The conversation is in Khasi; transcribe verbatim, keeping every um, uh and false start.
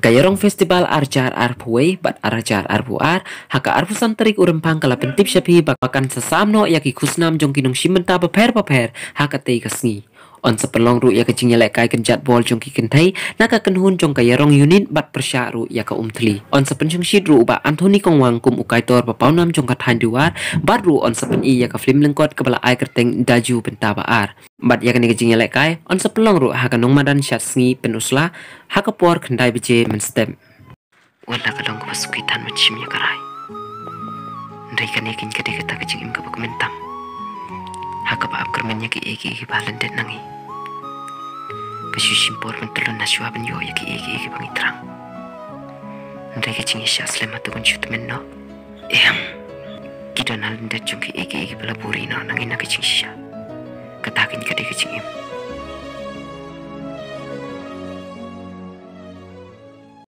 Ka Ïarong Festival arhajar arphew wei bad arhajar arphew ar, ha ka arphew san tarik u Rymphang ka la pyntip sha phi ba kan sa sam noh ïa ki khusnam jong ki nongshim bynta bapher bapher ha katei ka sngi. Yn sa pynlong ruh ïa ka jingïalehkai kynjat bol jong ki kynthei na ka kynhun jong ka Ïarong Unit bad pyrshah ruh ïa ka Umthli. Yn sa pynshongshit ruh u Bah Anthony Kongwang kum u kaitor ba pawnam jong ka thaiñ Dewar, bad ruh yn sa pyni ïa ka film lyngkot kaba la ai kyrteng Daju Bynta Ba Ar. Bad ïa kane ka jingïalehkai yn sa pynlong ruh ha ka Nongmadan Shatsngi Pynursla ha ka por khyndai baje mynstep. Wat la ka long kaba suk ki than ban shim ïa ka rai, hynrei kane kan ka dei kata ka jingim kaba kmen tam, ha kaba ap kyrmen ïa kiei kiei kiba lyndet na ngi. Ka shu shim por ban tyllun na shuwa ban ïoh ïa kiei kiei kiba ngi thrang, hynrei ka jingïaishah slem hato kan shu tymmen noh? Em, ki don na lyndet jong kiei kiei kiba la buhrieh noh na ngi na ka jingshisha. Kata kan ka dei ka jingim.